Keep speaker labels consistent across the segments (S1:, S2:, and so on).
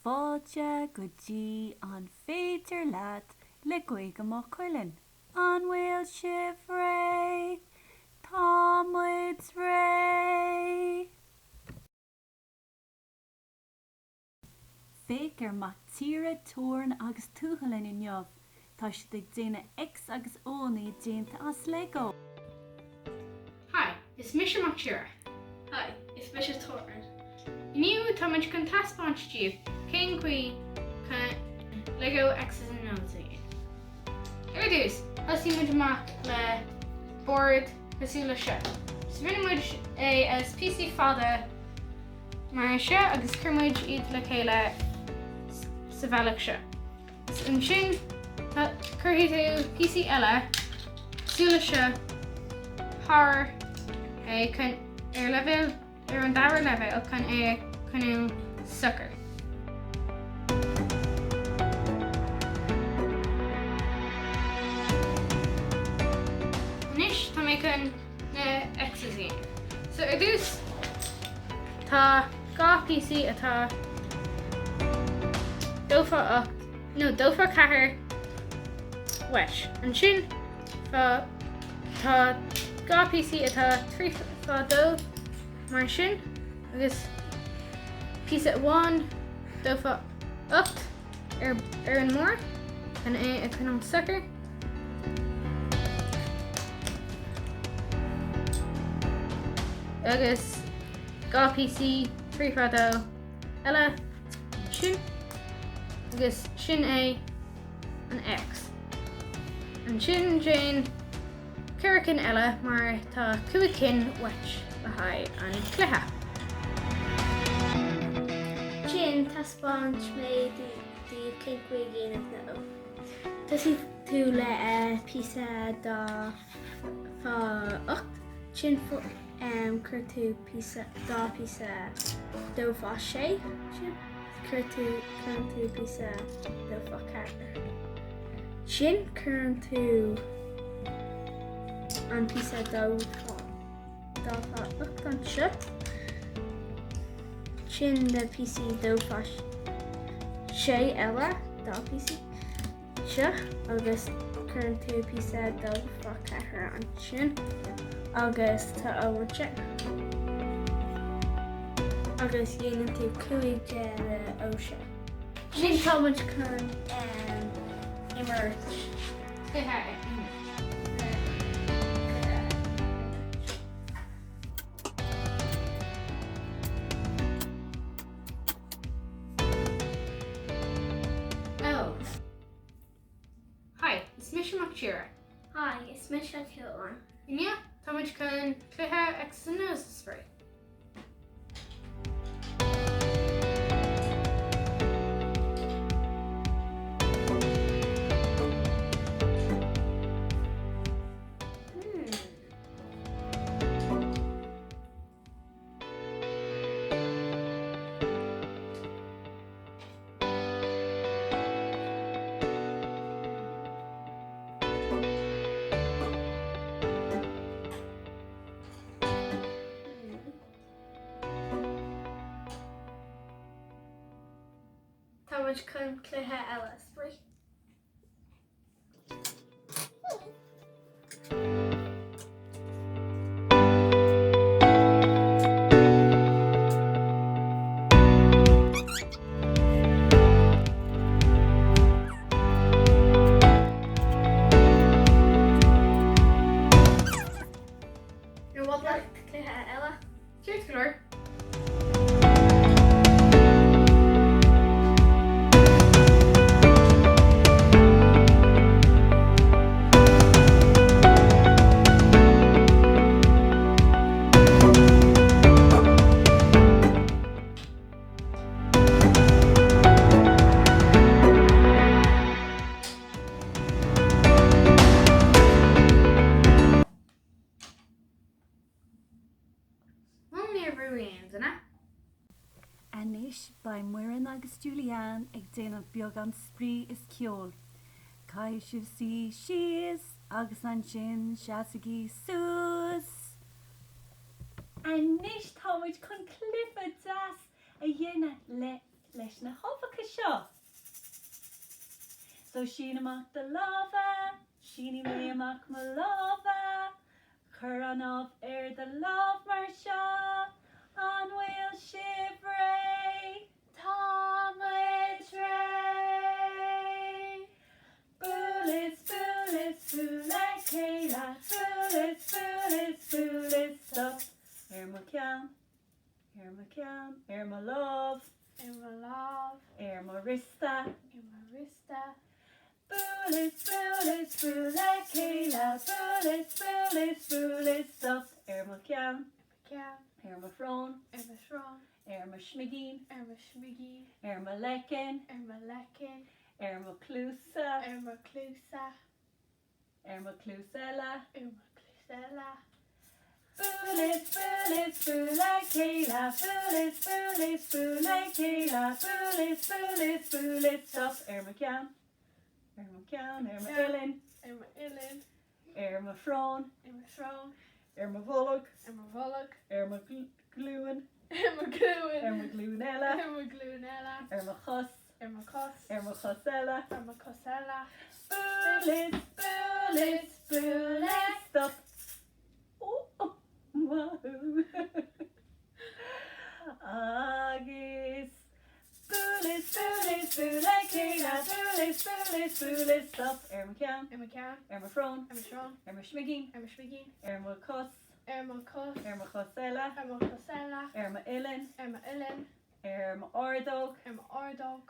S1: Fáilte go dtí An Féidir Leat le Gaeilge Maigh Cuilinn. An bhfuil sibh réidh? Tá muid réidh! Féach ar Mactíre, Torin agus Tuathlan inniu. Tá siad ag déanamh X agus O-annaí déanta as Lego.
S2: Hi, is mise Mactíre.
S3: Hi, is mise Torin.
S2: Inniu tá muid chun taispeáint daoibh cén chaoi chun Lego X's and O's a dhéanamh. Ar dtús, thosaigh muid amach le bord cosúil le seo. So rinne muid é as píosaí fada mar seo agus chuir muid iad le chéile sa bhealach seo. Ansin cuirfidh tú píosaí eile cosúil le seo thar é chun ar leibhéal ar an dara leibhéal chun é a choinneáil socair. Anois tá mé chun na X's a dhéanamh. So ar dtús tá 2 píosaí atá 2 fá 8 nó 2 fá 4 uait. Ansin tá 2 píosaí atá 3 fá 2 mar sin agus píosa amháin 2 fá 8 ar ar an mbarr chun é a choinneáil socair. Agus 2 píosaí 3 fá 2 eile ansin agus sin é an X. Ansin déan 4 cinn eile mar tá 5 cinn uait le haghaidh an cluiche.
S3: Ansin taispeáint mé daoibh cén chaoi a dhéanamh na O. Tosaigh tú le píosa 2 fá 8, ansin cuir tú píosa, 2 píosa 2 fá 6, ansin cuir tú, cuireann tú píosa 2 fá 4. Ansin cuireann tú an píosa 2 fá 2 fá 8 anseo. Sin na píosaí 2 fá 6 eile, 2 píosaí seo agus cuireann tú píosa 2 fá 4 ansin agus tá O ansin. Agus dhéanann tú 5 de na O seo. Sin tá muid chun imirt.
S2: Cluiche a imirt. O. Hi, is mise Mactíre.
S3: Hi, is mise Tuathlan.
S2: Inniu, tá muid chun cluiche X's and O's a spraoi.
S3: Tá muid chun cluiche eile a spraoi. Ar mhaith leat cluiche eile?
S2: Ceart go leor. Bhuel níor bhrúigh aon duine.
S1: Anois beidh Muireann agus Julianne ag déanamh beagán spraoi is ceoil. Caithfidh sibh suí síos agus ansin seasaigí suas! Anois tá muid chun cluiche deas a dhéanamh le. leis na huibheacha seo. So sín amach do lámha, sínfidh mé amach mo lámha, cuir an ubh ar do lámh mar seo, an bhfuil sibh réidh? Tá muid réidh! Buail is buail is buail le chéile, buail is buail is buail is stop ar mo cheann. Ar mo cheann, ar mo lámh.
S2: Ar mo lámh.
S1: Ar mo wriosta.
S2: Ar mo wriosta.
S1: Buail is buail is buail le chéile, buail is buail is buail is stop. Ar mo cheann.
S2: Ar mo cheann.
S1: Ar mo shrón.
S2: Ar mo shrón.
S1: Ar mo smigín.
S2: Ar mo smigín.
S1: Ar mo leiceann.
S2: Ar mo leiceann.
S1: Ar mo chluasa.
S2: Ar mo chluasa.
S1: Ar mo chluas eile.
S2: Ar mo chluas eile.
S1: Buail is buail is buail le chéile, buail is buail is buail le chéile, buail is buail is buail is stop. Ar mo cheann. Ar mo cheann, ar m'uillinn.
S2: Ar m'uillinn.
S1: Ar mo shrón.
S2: Ar mo shrón.
S1: Ar mo bholg.
S2: Ar mo bholg.
S1: Ar mo ghlúin.
S2: Ar mo ghlúin.
S1: Ar mo ghlúin eile.
S2: Ar mo ghlúin eile.
S1: Ar mo chos.
S2: Ar mo chos.
S1: Ar mo chos eile.
S2: Ar mo chos eile.
S1: Buail is buail is buail is stop. Ó, maith thú. Agus buail is buail is buail le chéile, buail is buail is buail is stop. Ar mo cheann.
S2: Ar mo cheann.
S1: Ar mo shrón.
S2: Ar mo shrón.
S1: Ar mo smigín.
S2: Ar mo smigín.
S1: Ar mo chos.
S2: Ar mo chos.
S1: Ar mo chos eile.
S2: Ar mo chos eile.
S1: Ar m'uillinn.
S2: Ar m'uillinn.
S1: Ar m'ordóg.
S2: Ar m'ordóg.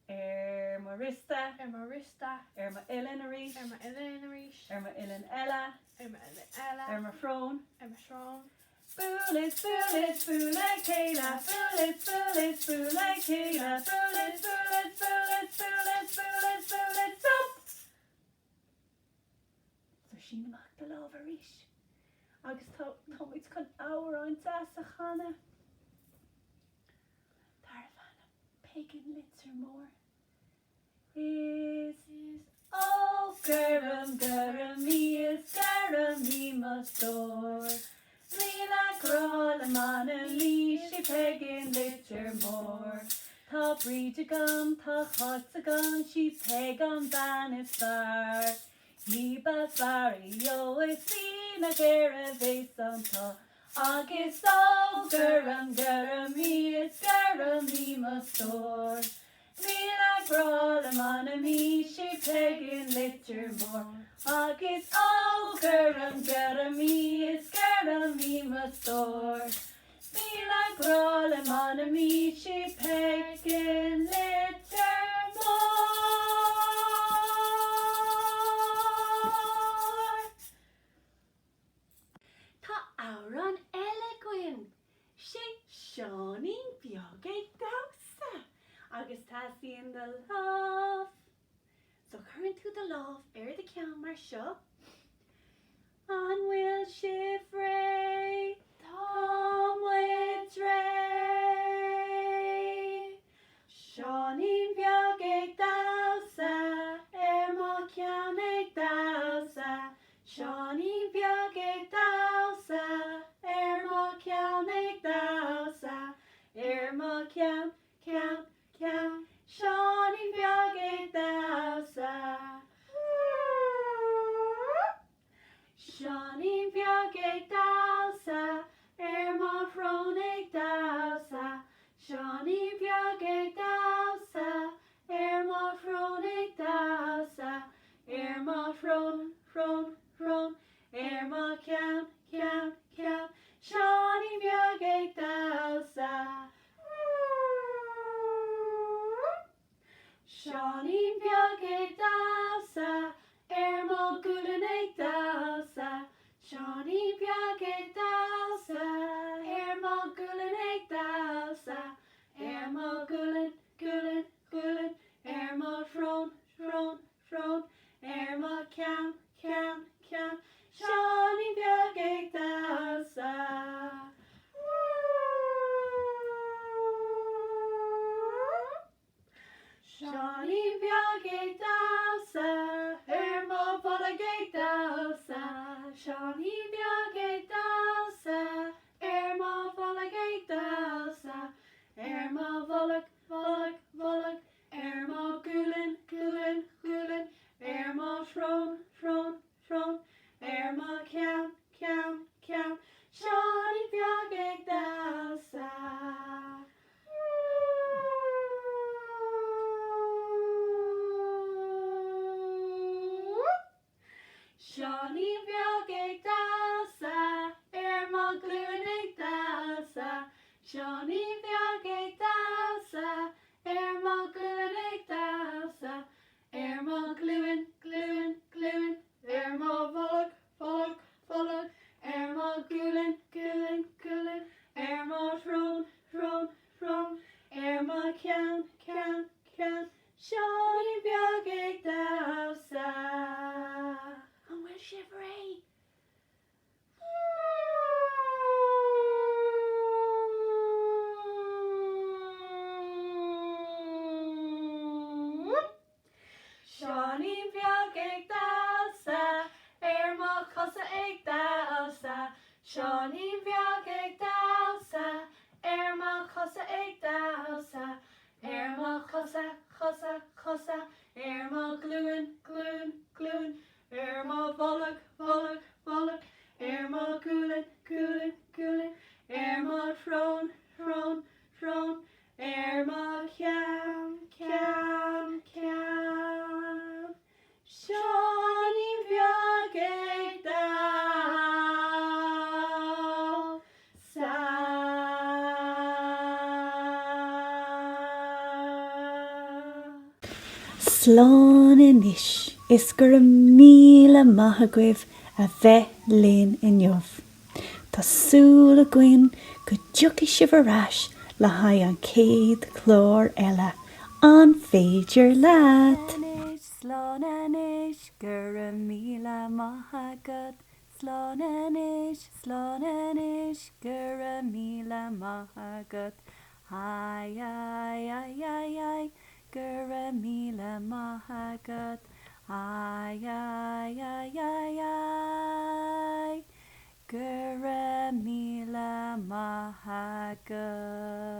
S1: Ar mo wriosta.
S2: Ar mo wriosta.
S1: Ar m'uillinn arís.
S2: Ar m'uillinn arís.
S1: Ar m'uillinn eile.
S2: Ar m'uillinn eile.
S1: Ar mo shrón.
S2: Ar mo shrón.
S1: Buail is buail is buail le chéile, buail is buail is buail le chéile, buail is buail is buail is buail is buail is buail is stop! So sín amach do lámh arís agus tá muid chun amhrán deas a chanadh darbh ainm Peig an Litir Mór. Is ó gorm gorm í is gorm í mo stór. Míle grá le m'anam í 'sí Peig an Litir Mór. Tá Bríd agam, tá Cáit agam, 'sí Peig an bhean is fearr. Ní ba fearr í ó is í nach air a bhéas an t-ádh. Agus ó gorm gorm í is gorm í mo stór. Míle grá le m'anam í 'sí Peig an Litir Mór. Agus ó gorm gorm í is gorm í mo stór. Míle grá le m'anam í 'sí Peig an Litir Mór. Tá amhrán eile againn. 'Sé Seáinín Beag ag damhsa agus teastaíonn do lámh. So cuireann tú do lámh ar do cheann mar seo. An bhfuil sibh réidh? Tá muid réidh! Seáinín Beag ag damhsa ar mo cheann ag damhsa Seáinín Beag ag damhsa ar mo cheann ag damhsa ar mo cheann, ceann, ceann, Seáinín Beag ag damhsa. Seáinín Beag ag damhsa ar mo shrón ag damhsa, Seáinín Beag ag damhsa Ar mo shrón ag damhsa, ar mo shrón, shrón, shrón, ar mo cheann, ceann, ceann, Seáinín Beag ag damhsa. Seáinín Beag ag damhsa, ar mo ghualainn ag damhsa, Seáinín Beag ag damhsa, ar mo ghualainn ag damhsa, ar mo ghualainn, gualainn, gualainn, ar mo shrón, shrón, shrón, ar mo cheann, ceann, ceann, Seáinín Beag ag damhsa. Seáinín Beag ag damhsa, ar mo bholg ag damhsa, Seáinín Beag ag damhsa.
S4: bholg, bholg, bholg, ar mo ghualainn, gualainn, gualainn, ar mo shrón, shrón, shrón, ar mo cheann, ceann, ceann, Seáinín Beag ag damhsa. Seáinín Beag ag damhsa, ar mo ghlúin ag damhsa, Seáinín Beag ag damhsa, ar mo ghlúin ag damhsa, ar mo ghlúin, glúin, glúin, ar mo bholg, bolg, bolg, ar mo ghualainn, gualainn, gualainn, ar mo shrón, shrón, shrón, ar mo cheann, ceann, ceann, Seáinín Beag ag damhsa. An bhfuil sibh réidh? Seáinín Beag ag damhsa, ar mo chosa ag damhsa, Seáinín Beag ag damhsa, ar mo chosa ag damhsa, ar mo chosa, chosa, chosa, ar mo ghlúin, glúin, glúin, ar mo bholg, bolg, bolg, ar mo ghualainn, gualainn, gualainn, ar mo shrón, shrón, shrón, ar mo cheann, ceann, ceann. Seáinín Beag ag damhsa.
S1: Slán anois is go raibh míle maith agaibh a bheith linn inniu. Tá súil againn go dtiocfaidh sibh ar ais le haghaidh an chéad chlár eile, An féidir leat? Anois, slán anois, go raibh míle maith agat, slán anois, slán anois, go raibh míle maith agat, ai, ai, ai, ai, ai, go raibh míle maith agat, ai, ai, ai, ai, ai, go raibh míle maith agat.